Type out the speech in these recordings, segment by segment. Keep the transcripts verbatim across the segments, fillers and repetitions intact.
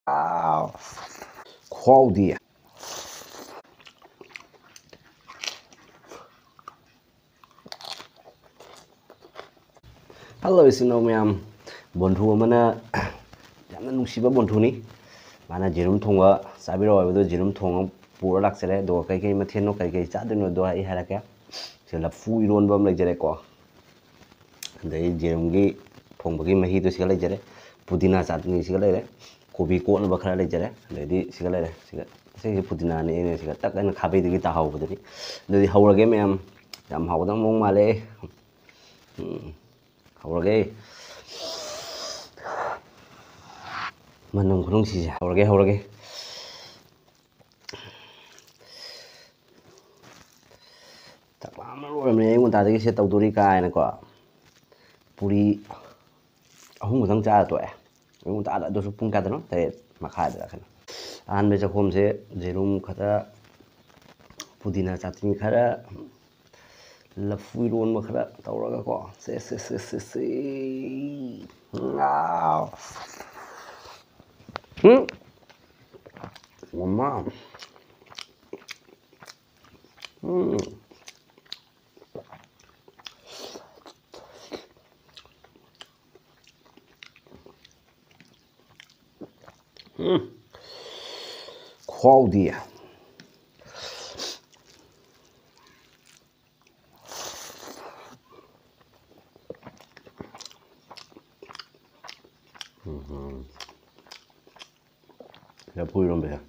ꯑꯥꯎ꯫ ꯈꯨꯍꯥꯎꯗꯤ꯫ ꯍꯜꯂꯣ ꯏꯆꯤꯟ ꯏꯅꯥꯎ ꯃꯌꯥꯝ, ꯕꯣꯟꯊꯨ ꯑꯃꯅ, ꯌꯥꯝꯅ ꯅꯨꯡꯁꯤꯕ ꯕꯣꯟꯊꯨꯅꯤ꯫ ꯃꯥꯅ ꯖꯦꯔꯨꯝ ꯊꯣꯡꯕ ꯆꯥꯕꯤꯔꯛꯑꯣ ꯍꯥꯏꯕꯗꯨ ꯖꯦꯔꯨꯝ ꯊꯣꯡꯉ ꯄꯨꯔ ꯂꯥꯛꯆꯔꯦ꯫ ꯑꯗꯨꯒ ꯀꯩꯀꯩ ꯃꯊꯦꯜꯅꯣ, ꯀꯩꯀꯩ ꯆꯥꯗꯣꯏꯅꯣꯗꯣ ꯑꯩ ꯍꯥꯏꯔꯛꯀꯦ꯫ ꯁꯤꯗ ꯂꯐꯨ ꯏꯔꯣꯟꯕ ꯑꯃ ꯂꯩꯖꯔꯦꯀꯣ, ꯑꯗꯩ ꯖꯦꯔꯨꯝꯒꯤ ꯊꯣꯡꯕꯒꯤ ꯃꯍꯤꯗꯨ ꯁꯤꯒ ꯂꯩꯖꯔꯦ, ꯄꯨꯗꯤꯅꯥ ꯆꯥꯇꯅꯤ ꯁꯤꯒ ꯂꯩꯔꯦ, ꯀꯣꯕꯤ ꯀꯣꯠꯅꯕ ꯈꯔ ꯂꯩꯖꯔꯦ, ꯑꯗꯩꯗꯤ ꯁꯤꯒ ꯂꯩꯔꯦ꯫ ꯁꯤꯒ, ꯁꯤꯁꯦ ꯄꯨꯗꯤꯅꯥꯅꯦ, ꯑꯩꯅ ꯁꯤꯒ ꯇꯛ ꯍꯥꯏꯅ ꯈꯥꯕꯩꯗꯒꯤ ꯇꯥꯍꯧꯕꯗꯨꯅꯤ꯫ ꯑꯗꯨꯗꯤ ꯍꯧꯔꯒꯦ ꯃꯌꯥꯝ, ꯌꯥꯝ ꯍꯥꯎꯒꯗꯕ ꯃꯑꯣꯡ ꯃꯥꯜꯂꯦ꯫ ꯎꯝ, ꯍꯧꯔꯒꯦ꯫ ꯃꯅꯝ ꯈꯨꯅꯨꯡꯁꯤꯁꯦ, ꯍꯧꯔꯒꯦ, ꯍꯧꯔꯒꯦ꯫ ꯆꯥꯛ ꯂꯥꯝꯕꯅ ꯂꯣꯏꯔꯕꯅꯦ, ꯑꯌꯨꯛ ꯉꯟꯇꯥꯗꯒꯤ ꯁꯦ ꯇꯧꯗꯣꯔꯤ ꯀꯥꯏꯅꯀꯣ꯫ ꯄꯨꯔꯤ ꯑꯍꯨꯝ ꯈꯛꯇꯪ ꯆꯥꯔ ꯇꯣꯛꯑꯦ꯫ ꯑꯌꯨꯛ ꯉꯟꯇꯥꯗ, ꯑꯗꯨꯁꯨ ꯄꯨꯡ ꯀꯌꯥꯗꯅꯣ? ꯇꯔꯦꯠ ꯃꯈꯥꯏꯗꯔ ꯀꯩꯅꯣ꯫ ꯑꯍꯥꯟꯕ ꯆꯥꯛꯈꯣꯝꯁꯦ ꯖꯦꯔꯨꯝ ꯈꯔ, ꯄꯨꯗꯤꯅꯥ ꯆꯥꯇꯅꯤ ꯈꯔ, ꯂꯐꯨ ꯏꯔꯣꯟꯕ ꯈꯔ ꯇꯧꯔꯒꯀꯣ꯫ ꯁꯦ, ꯁꯦ, ꯁꯦ, ꯁꯦ, ꯁꯦ꯫ ꯉꯥꯎ꯫ ꯎꯝ꯫ ꯃꯃꯥ꯫ ꯎꯝ꯫ ꯎꯝ꯫ ꯈꯨꯍꯥꯎꯗꯤ꯫ ꯎꯝ꯫ ꯂꯐꯨ ꯏꯔꯣꯝꯕꯁꯦ꯫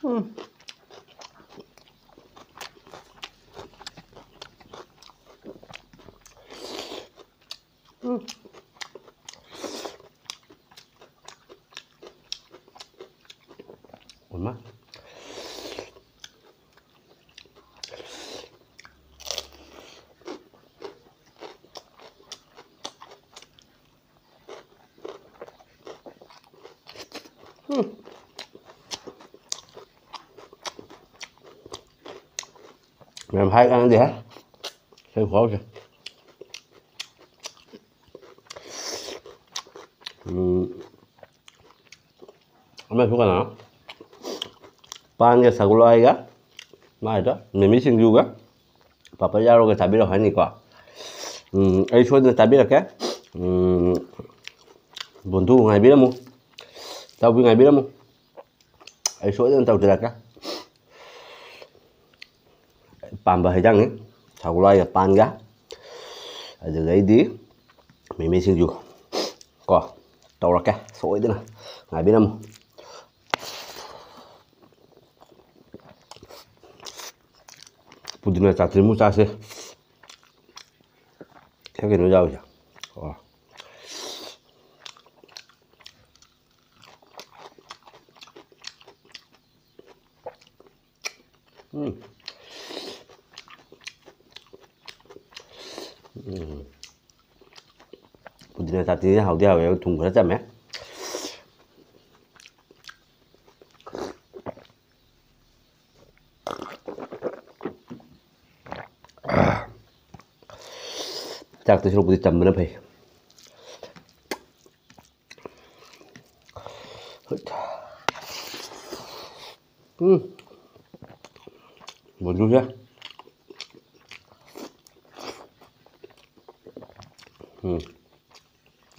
ꯎꯝ꯫ ꯎꯝ꯫ ꯑꯣꯏꯃꯥ꯫ ꯎꯝ꯫ ꯌꯥꯝ ꯍꯥꯏ ꯀꯥꯟꯅꯗꯦꯍꯦ꯫ ꯁꯤ ꯈꯨꯍꯥꯎꯁꯦ꯫ ꯎꯝ꯫ ꯑꯃꯁꯨ ꯀꯅꯥ? ꯄꯥꯟꯒ ꯁꯒꯣꯜꯍꯋꯥꯏꯒ, ꯃꯥꯏꯗꯣ ꯃꯤꯃꯤ ꯁꯤꯡꯖꯨꯒ, ꯄꯥꯄꯔ ꯌꯥꯎꯔꯒ ꯆꯥꯕꯤꯔꯛꯑꯣ ꯍꯥꯏꯅꯤꯀꯣ꯫ ꯎꯝ, ꯑꯩ ꯁꯣꯏꯗꯅ ꯆꯥꯕꯤꯔꯛꯀꯦ꯫ ꯎꯝ, ꯕꯣꯟꯗꯨ ꯉꯥꯏꯕꯤꯔꯝꯃꯨ, ꯏꯇꯥꯎꯕꯤ ꯉꯥꯏꯕꯤꯔꯝꯃꯨ꯫ ꯑꯩ ꯁꯣꯏꯗꯅ ꯇꯧꯖꯔꯛꯀꯦ꯫ ꯄꯥꯝꯕ ꯍꯩꯖꯥꯡꯅꯤ꯫ ꯁꯒꯣꯜꯍꯋꯥꯏꯒ ꯄꯥꯟꯒ, ꯑꯗꯨꯗꯩꯗꯤ ꯃꯤꯃꯤ ꯁꯤꯡꯖꯨ ꯀꯣ, ꯇꯧꯔꯛꯀꯦ ꯁꯣꯏꯗꯅ, ꯉꯥꯏꯕꯤꯔꯝꯃꯨ꯫ ꯄꯨꯗꯤꯅꯥ ꯆꯥꯇ꯭ꯔꯤꯃꯨꯛ ꯆꯥꯁꯦ꯫ ꯀꯩꯅꯣ ꯌꯥꯎꯔꯤꯁꯦ꯫ ꯑꯣ꯫ ꯎꯝ꯫ ꯎꯝ꯫ ꯄꯨꯗꯤꯅꯥ ꯆꯥꯇ꯭ꯔꯤꯁꯦ ꯍꯥꯎꯗꯤ ꯍꯥꯎꯋꯦ, ꯊꯨꯝ ꯈꯔ ꯆꯝꯃꯦ꯫ ꯆꯥꯛꯇ ꯁꯔꯨꯛꯄꯨꯗꯤ ꯆꯝꯕꯅ ꯐꯩ꯫ ꯎꯝ꯫ ꯃꯗꯨꯁꯦ꯫ ꯎꯝ꯫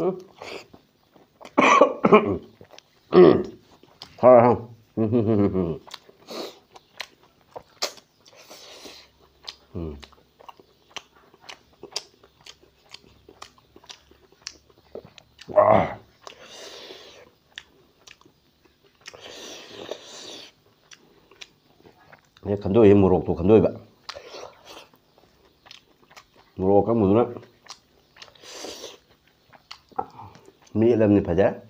ꯎꯝ꯫ ꯍꯣꯏ, ꯍꯣꯏ꯫ ꯎꯝ꯫ ꯑꯥ꯫ ꯑꯩ ꯈꯟꯗꯣꯛꯏꯁꯦ ꯃꯣꯔꯣꯛꯇꯣ ꯈꯟꯗꯣꯛꯏꯕ꯫ ꯃꯣꯔꯣꯛ ꯑꯀꯪꯕꯗꯨꯅ ꯃꯦꯠꯂꯕꯅꯤ ꯐꯖꯔꯦ꯫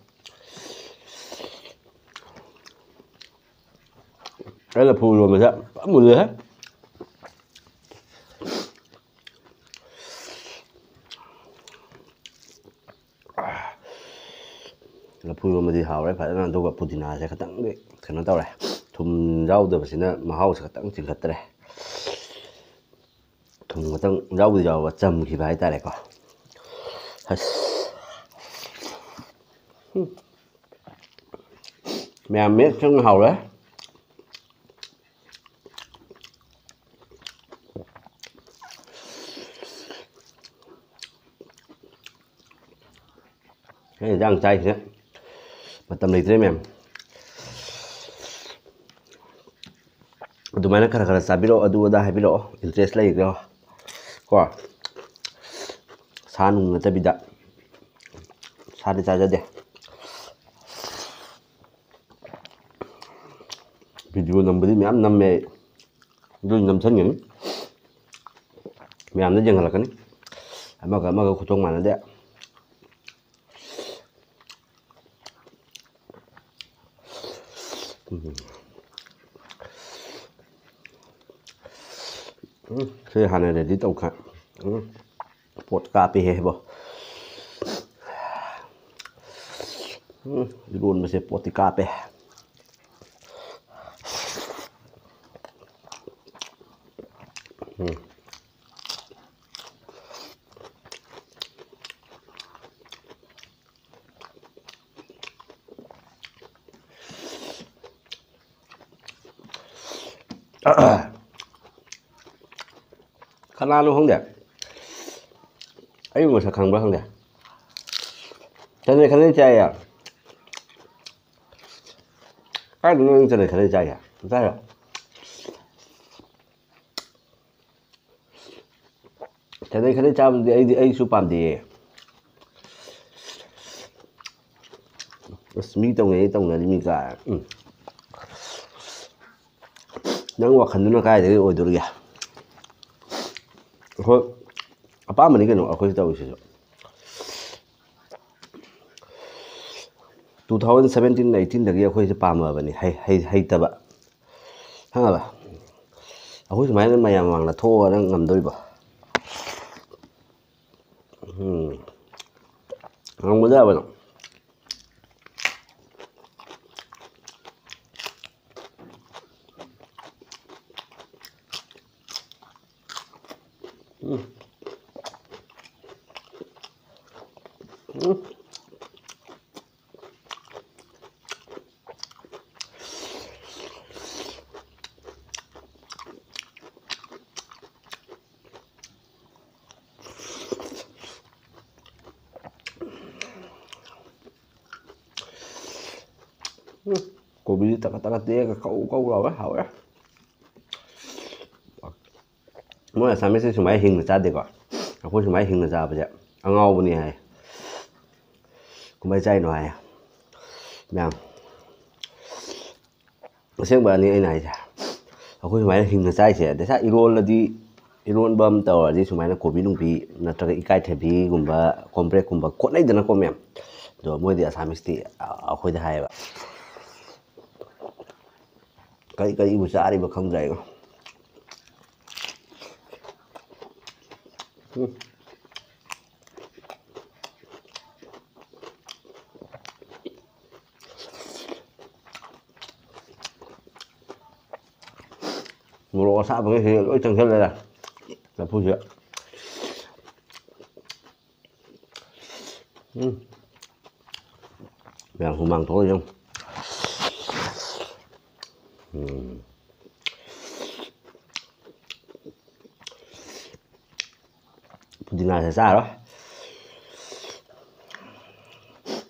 ꯑꯩ ꯂꯐꯨ ꯏꯔꯣꯟꯕꯁꯦ ꯐꯖꯅ ꯃꯨꯜꯂꯦꯍꯦ꯫ ꯂꯐꯨ ꯏꯔꯣꯟꯕꯗꯤ ꯍꯥꯎꯔꯦ ꯐꯖꯅ, ꯑꯗꯨꯒ ꯄꯨꯗꯤꯅꯥꯁꯦ ꯈꯤꯇꯪꯗꯤ ꯀꯩꯅꯣ ꯇꯧꯔꯦ, ꯊꯨꯝ ꯌꯥꯎꯗꯕꯁꯤꯅ ꯃꯍꯥꯎꯁꯦ ꯈꯤꯇꯪ ꯆꯤꯡꯈꯠꯇ꯭ꯔꯦ꯫ ꯊꯨꯝ ꯈꯛꯇꯪ ꯌꯥꯎꯕꯗꯤ ꯌꯥꯎꯕ, ꯆꯝꯈꯤꯕ ꯍꯥꯏꯇꯥꯔꯦꯀꯣ꯫ ꯑꯁ꯫ ꯎꯝ꯫ ꯃꯌꯥꯝ ꯃꯦꯠ ꯆꯪ ꯍꯥꯎꯔꯦ꯫ ꯑꯩ ꯏꯟꯖꯥꯡ ꯆꯥꯏꯁꯦ ꯃꯇꯝ ꯂꯩꯇ꯭ꯔꯦ ꯃꯌꯥꯝ꯫ ꯑꯗꯨꯃꯥꯏꯅ ꯈꯔ ꯈꯔ ꯆꯥꯕꯤꯔꯛꯑꯣ, ꯑꯗꯨ ꯑꯗꯥ ꯍꯥꯏꯕꯤꯔꯛꯑꯣ, interest ꯂꯩꯔꯒ ꯀꯣ꯫ ꯁꯥ ꯅꯨꯡ ꯅꯠꯇꯕꯤꯗ, ꯁꯥꯗꯤ ꯆꯥꯖꯗꯦ꯫ Video ꯅꯝꯕꯗꯤ ꯃꯌꯥꯝ ꯅꯝꯃꯦ ꯑꯩ꯫ ꯑꯗꯨ ꯅꯝꯁꯟꯒꯅꯤ꯫ ꯃꯌꯥꯝꯗ ꯌꯦꯡꯍꯜꯂꯛꯀꯅꯤ꯫ ꯑꯃꯒ ꯑꯃꯒ ꯈꯨꯊꯣꯡ ꯃꯥꯟꯅꯗꯦ꯫ ꯎꯝ꯫ ꯎꯝ, ꯁꯤ ꯍꯥꯟꯅ ready ꯇꯧꯈ꯭ꯔꯦ꯫ ꯎꯝ꯫ ꯄꯣꯠ ꯀꯥꯞꯄꯤꯍꯦ ꯏꯕꯣ꯫ ꯎꯝ, ꯏꯔꯣꯟꯕꯁꯦ ꯄꯣꯠꯇꯤ ꯀꯥꯞꯄꯦ꯫ ꯎꯝ꯫ ꯀꯅꯥꯅꯣ ꯈꯪꯗꯦ, ꯑꯩꯕꯨ ꯃꯁꯛ ꯈꯪꯕ꯭ꯔꯥ ꯈꯪꯗꯦ꯫ ꯆꯅꯩ ꯈꯅꯩ ꯆꯥꯏꯌꯦ꯫ ꯀꯥꯏꯗꯅꯣ ꯅꯪ ꯆꯅꯩ ꯈꯅꯩ ꯆꯥꯏꯁꯦ? ꯆꯥꯏꯔꯣ? ꯆꯅꯩ ꯈꯅꯩ ꯆꯥꯕꯗꯨꯗꯤ ꯑꯩꯗꯤ, ꯑꯩꯁꯨ ꯄꯥꯝꯗꯦꯌꯦ꯫ ꯑꯁ, ꯃꯤ ꯇꯧꯅꯩ ꯇꯧꯅꯔꯤ ꯃꯤ ꯀꯥꯏ꯫ ꯎꯝ꯫ ꯅꯪ ꯋꯥꯈꯜꯗꯨꯅ ꯀꯥꯏꯗꯒꯤ ꯑꯣꯏꯗꯣꯔꯤꯒꯦ? ꯑꯩꯈꯣꯏ ꯑꯄꯥꯝꯕꯅꯤ ꯀꯩꯅꯣ ꯑꯩꯈꯣꯏ ꯇꯧꯔꯤꯁꯤꯁꯨ꯫ Two thousand seventeen eighteenꯗꯒꯤ ꯑꯩꯈꯣꯏꯁꯦ ꯄꯥꯝꯃꯕꯅꯤ, ꯍꯩ-, ꯍꯩ-, ꯍꯩꯇꯕ꯫ ꯈꯪꯉꯕ? ꯑꯩꯈꯣꯏ ꯁꯨꯃꯥꯏꯅ ꯃꯌꯥꯝ ꯃꯃꯥꯡꯗ ꯊꯣꯛꯑꯒ ꯅꯪ ꯉꯝꯗꯣꯔꯤꯕꯣ? ꯎꯝ꯫ ꯉꯝꯒꯗ꯭ꯔꯕ ꯅꯪ? ꯎꯝ꯫ ꯎꯝ꯫ ꯎꯝ, ꯀꯣꯕꯤꯁꯤ ꯇꯛꯈꯠ ꯇꯛꯈꯠ ꯇꯦꯛꯑꯒ ꯀꯧ ꯀꯧ ꯂꯥꯎꯔꯦ, ꯍꯥꯎꯔꯦ꯫ ꯃꯣꯏ ꯑꯁꯥꯃꯤꯁꯁꯦ ꯁꯨꯃꯥꯏꯅ ꯍꯤꯡꯅ ꯆꯥꯗꯦꯀꯣ꯫ ꯑꯩꯈꯣꯏ ꯁꯨꯃꯥꯏꯅ ꯍꯤꯡꯅ ꯆꯥꯕꯁꯦ ꯑꯉꯥꯎꯕꯅꯤ ꯍꯥꯏ꯫ ꯀꯃꯥꯏꯅ ꯆꯥꯏꯅꯣ ꯍꯥꯏ꯫ ꯃꯌꯥꯝ꯫ ꯑꯁꯦꯡꯕꯅꯤ ꯑꯩꯅ ꯍꯥꯏꯁꯦ꯫ ꯑꯩꯈꯣꯏ ꯁꯨꯃꯥꯏꯅ ꯍꯤꯡꯅ ꯆꯥꯏꯁꯦ, ꯑꯗꯩ ꯁꯥ ꯏꯔꯣꯜꯂꯗꯤ, ꯏꯔꯣꯟꯕ ꯑꯃ ꯇꯧꯔꯗꯤ ꯁꯨꯃꯥꯏꯅ ꯀꯣꯕꯤ ꯅꯨꯡꯕꯤ ꯅꯠꯇ꯭ꯔꯒ ꯏꯀꯥꯏꯊꯕꯤꯒꯨꯝꯕ, ꯀꯣꯝꯄ꯭ꯔꯦꯛꯀꯨꯝꯕ ꯀꯣꯠꯅꯩꯗꯅꯀꯣ ꯃꯌꯥꯝ꯫ ꯑꯗꯣ ꯃꯣꯏꯗꯤ ꯑꯁꯥꯃꯤꯁꯇꯤ ꯑꯩꯈꯣꯏꯗ ꯍꯥꯏꯌꯦꯕ꯫ ꯀꯔꯤ ꯀꯔꯤꯕꯨ ꯆꯥꯔꯤꯕ ꯈꯪꯗ꯭ꯔꯦ ꯑꯩ꯫ ꯎꯝ꯫ ꯃꯣꯔꯣꯛ ꯑꯁꯥꯕꯈꯩꯁꯤ ꯂꯣꯏ ꯆꯪꯁꯜꯂꯦꯗ ꯂꯐꯨꯁꯤꯗ꯫ ꯎꯝ꯫ ꯃꯌꯥꯝ ꯍꯨꯃꯥꯡ ꯊꯣꯛꯂꯛꯏ ꯌꯦꯡꯉꯨ꯫ ꯎꯝ꯫ ꯄꯨꯗꯤꯅꯥꯁꯦ ꯆꯥꯔꯣꯏ꯫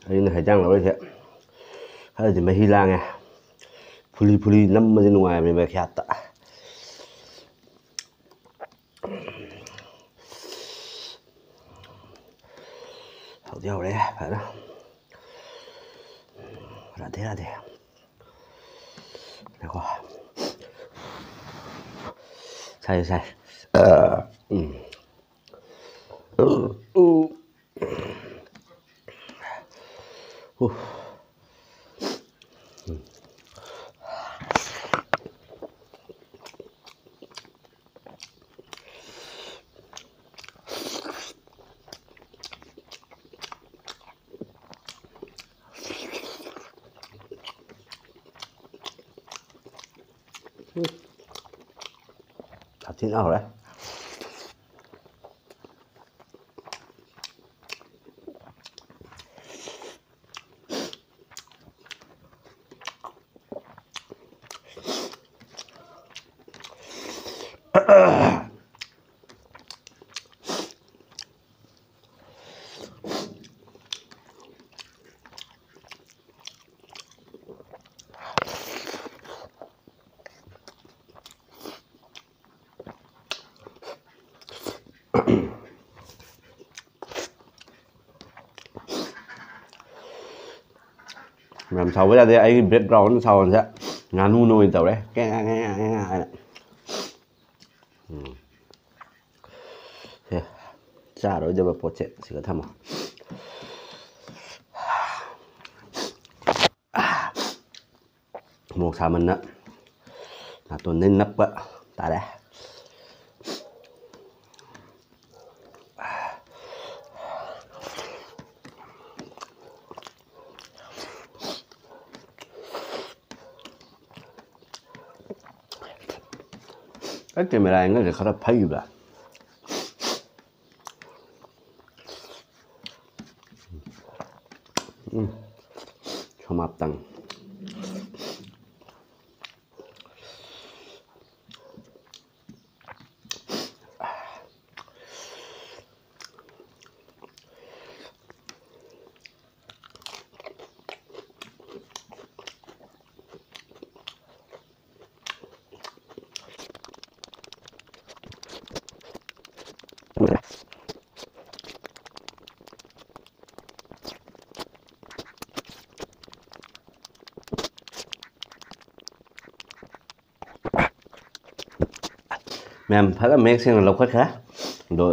ꯑꯩꯅ ꯍꯩꯖꯥꯡ ꯂꯧꯔꯛꯏꯁꯦ ꯈꯔꯗꯤ ꯃꯍꯤ ꯂꯥꯡꯉꯦ꯫ ꯐꯨꯂꯤ ꯐꯨꯂꯤ ꯅꯝꯕꯁꯦ ꯅꯨꯡꯉꯥꯏꯕꯅꯦꯕ ꯈꯌꯥꯠꯇ꯫ ꯍꯧꯗꯤ ꯍꯧꯔꯦ ꯐꯖꯅ꯫ ꯔꯥꯙꯦ ꯔꯥꯙꯦ꯫ ꯉꯥꯏꯈꯣ꯫ ꯁꯥꯏ, ꯁꯥꯏ꯫ ꯑ, ꯎꯝ꯫ ꯎ꯫ ꯎ꯫ ꯁꯥꯊꯤꯅ ꯍꯥꯎꯔꯦ꯫ ꯌꯥꯝ ꯁꯥꯎꯕ ꯌꯥꯗꯦ꯫ ꯑꯩꯒꯤ background soundꯁꯦ ꯉꯥꯅꯨꯅ ꯑꯣꯏꯅ ꯇꯧꯔꯦ꯫ ꯀꯦꯡ ꯀꯦꯡ ꯀꯦꯡ ꯀꯦꯡ ꯍꯥꯏꯅ꯫ ꯎꯝ꯫ ꯁꯦ, ꯆꯥꯔꯣꯏꯗꯕ ꯄꯣꯠꯁꯦ ꯁꯤꯒ ꯊꯝꯃꯣ꯫ ꯃꯣꯔꯣꯛ ꯁꯥꯃꯟꯅ ꯅꯥꯇꯣꯟꯗꯩ ꯅꯞꯄ ꯇꯥꯔꯦ꯫ ꯑꯩ camera angleꯁꯦ ꯈꯔ ꯐꯩꯕ꯭ꯔꯥ? ꯎꯝ, ꯁꯣꯃꯥꯞꯇꯪ꯫ ꯃꯌꯥꯝ ꯐꯖꯅ ꯃꯌꯦꯛ ꯁꯦꯡꯅ ꯂꯧꯈꯠꯈ꯭ꯔꯦ꯫ ꯑꯗꯣ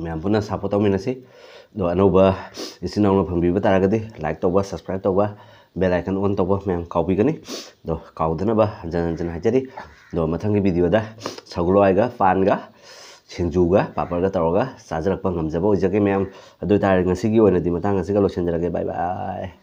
ꯃꯌꯥꯝ ꯄꯨꯟꯅ support ꯇꯧꯃꯤꯟꯅꯁꯤ꯫ ꯑꯗꯣ ꯑꯅꯧꯕ ꯏꯆꯤꯟ ꯏꯅꯥꯎꯅ ꯐꯪꯕꯤꯕ ꯇꯥꯔꯒꯗꯤ like ꯇꯧꯕ, subscribe ꯇꯧꯕ, bell icon on ꯇꯧꯕ ꯃꯌꯥꯝ ꯀꯥꯎꯕꯤꯒꯅꯤ꯫ ꯑꯗꯣ ꯀꯥꯎꯗꯅꯕ ꯍꯟꯖꯟ ꯍꯟꯖꯟ ꯍꯥꯏꯖꯔꯤ꯫ ꯑꯗꯣ ꯃꯊꯪꯒꯤ videoꯗ ꯁꯒꯣꯜ ꯍꯋꯥꯏꯒ ꯄꯥꯟꯒ ꯁꯤꯡꯖꯨꯒ ꯄꯥꯄꯔꯒ ꯇꯧꯔꯒ ꯆꯥꯖꯔꯛꯄ ꯉꯝꯖꯕ ꯑꯣꯏꯖꯒꯦ ꯃꯌꯥꯝ꯫ ꯑꯗꯨ ꯑꯣꯏꯇꯥꯔꯗꯤ ꯉꯁꯤꯒꯤ ꯑꯣꯏꯅꯗꯤ ꯃꯇꯥꯡ ꯑꯁꯤꯒ ꯂꯣꯏꯁꯤꯟꯖꯔꯒꯦ꯫ Bye bye꯫